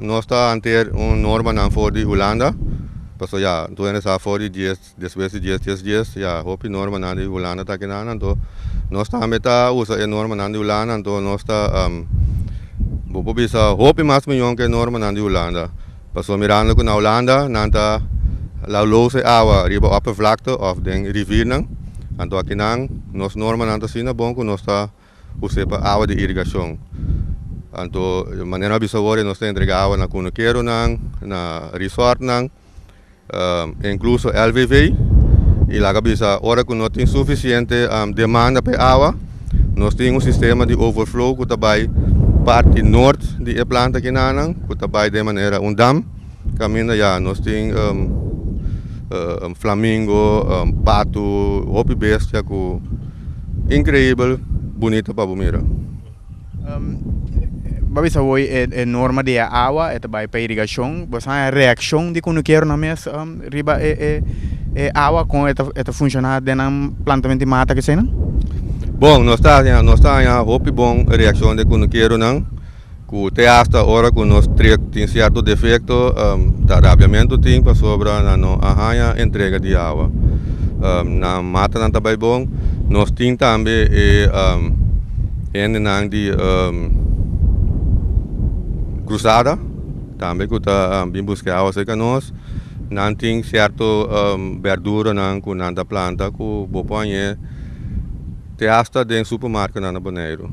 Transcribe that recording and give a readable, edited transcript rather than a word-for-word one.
Nos ta hanteer un normanan for di Hulanda, pasobra ya tur hende sa for di dies despues di dies dies dies ya hopi normanan di Hulanda ta akinan anto nos tambe ta usa e normanan di Hulanda anto nos ta bo por bisa hopi mas miyon ku e normanan di Hulanda pasobra mirando ku na Hulanda nan ta los e awa riba oppervlakte of den riviernan anto akinan nos normanan ta asina bon ku nos ta us'é pa awa di irigashon. Anto manera a bisa awor nos ta entrega awa na kunukeronan, na resortnan, inkluso LVV i laga bisa ora ku no tin sufisiente demanda pa e awa nos tin un sistema di overflow ku ta bai parti nort di e planta kinanan ku ta bai den manera un dam kaminda ya nos tin flamingo, patu, hopi bestia ku Increibel bunita pa bo mira. Bo a bisa hoy e norma di e awa e ta bai pa irigashon. Bo sa e reakshon di kunukeronan mes riba e awa kon e ta funshoná den nan plantamentu di mata keseinan? Bon, nos ta haña nos ta haña hopi bon reakshon di kunukeronan ku te asta ora ku nos trek tin sierto defekto ta rabiamentu tin pasobra nan no a haña entrega di awa. Nan matanan ta bai bon. Nos tin tambe e hendenan di Cruzada tambe ku ta bin buska awa serka nos. Nan tin sierto berduranan ku nan ta planta ku bo por hañ'é te asta den supermarketnan na Boneiru.